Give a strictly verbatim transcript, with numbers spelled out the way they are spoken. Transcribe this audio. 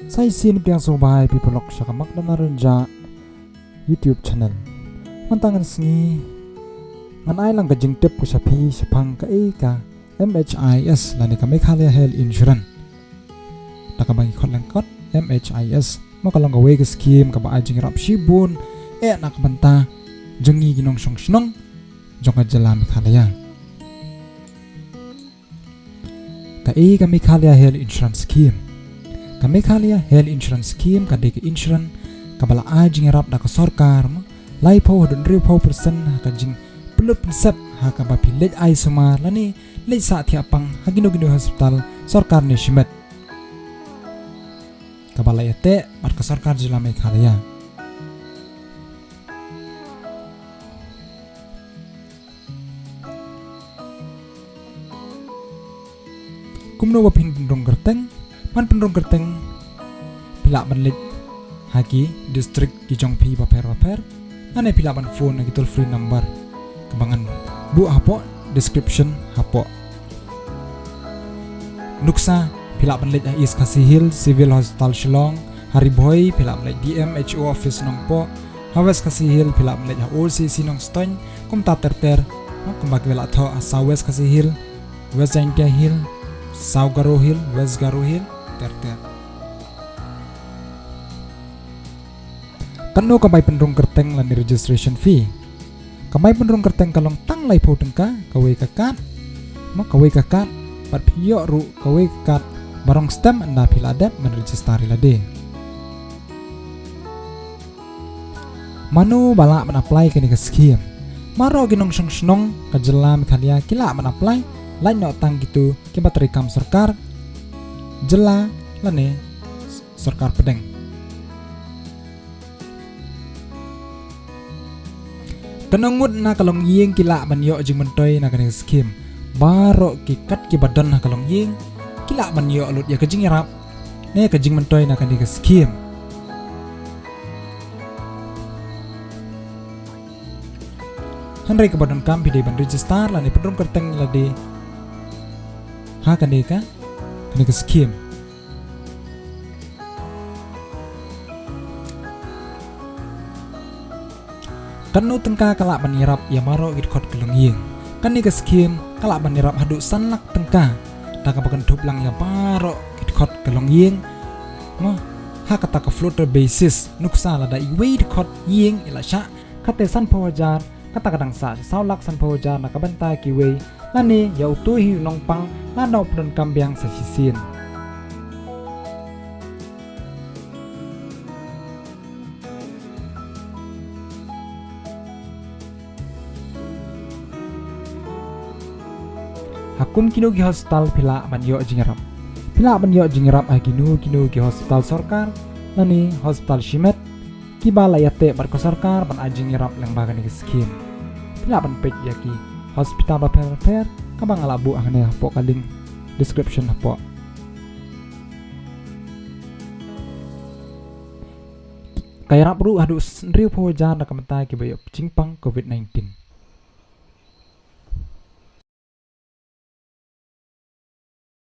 Sa shisien pdiang sngewbha ïa phi paralok sha ka Makdana Rynjah YouTube channel. Mynta ngan sngi ngan ai lang ka jingtip ka sha phi shaphang kaei ka M H I S lane ka Meghalaya Health Insurance. Da kaba ngi khot lyngkot M H I S. Mo ka long kawei ka skhim kaba ai jingïarap shibun eh na ka bynta jong ngi ki nongshong shnong jong ka jylla Meghalaya. Kaei ka Meghalaya Health Insurance Scheme? Ka Meghalaya Health Insurance Scheme ka dei ka insurance kaba la ai jingïarap da ka sorkar, mo, laiphew haduh hynriewphew percent ha ka jingpynlut pynsep ha kaba phi leit ai sumar lane leit sah thiah pang ha kino kino hospital sorkar ne shimet, kaba la ïateh bad ka sorkar jylla Meghalaya. Kumno ba phin pynrung kyrteng? Ban pynrung kyrteng, phi lah ban leit ha ki district ki jong phi bapher bapher, lane phi lah ban phone ha ki toll free number kaba ngan buh hapoh description hapoh. Nuksa, phi lah ban leit ha East Khasi Hills Civil Hospital Shillong, ha Ri Bhoi phi lah ban leit D M H O office Nongpoh, ha West Khasi Hills phi lah ban leit ha O C C Nongstoiñ, kumta ter ter, kumba kiba la thoh ha South West Khasi Hills, West Jaintia Hills, South Garo Hills, West Garo Hills, ter ter. Katno ka bai pynrung kyrteng lane registration fee? Ka bai pynrung kyrteng ka long tang laiphew tyngka kawei ka kad. Mo, kawei ka kad, bad phi ïoh ruh kawei ka kad ba rong stem ynda phi la dep ban register ïa lade. Mano ba lah ban apply kane ka skhim? Baroh ki nongshong shnong ka jylla Meghalaya ki lah ban apply, lait noh tang kito kiba trei kam sorkar jylla lane sorkar pdeng. Katno ngut na ka longïing ki lah ban ïoh jingmyntoi na kane ka skhim? Baroh ki kat kiba don ha ka longïing ki lah ban ïoh lut ïa ka jingïarap ne ka jingmyntoi na kane ka skhim. Hynrei kaba donkam phi dei ban register lane pynrung kyrteng lade ha kane ka, kane ka skhim. Katno tyngka ka lah ban ïarap ïa baroh ki dkhot ka longïing? Kane ka skhim ka lah ban ïarap haduh san lak tyngka, da kaba kynthup lang ïa baroh ki dkhot ka longïing, mo, ha kata ka floater basis. Nuksa, lada iwei i dkhot ïing i la shah, kata sanphew hajar, kata ka dang sah saw lak sanphew hajar na ka bynta kiwei, lane ïa uto hi u nongpang lada u pyndonkam biang sa shisien. Ha kum kino ki hospital phi lah ban ïoh jingïarap? Phi lah ban ïoh jingïarap ha kino kino ki hospital sorkar lane hospital shimet kiba la ïateh bad ka sorkar ban ai jingïarap lyngba kane ka skhim. Phi lah ban peit ïa ki hospital bapher bapher kaba nga la buh hangne hapoh ka link description hapoh. Ka ïarap ruh haduh hynriewphew hajar na ka bynta kiba ïoh jingpang covid nineteen.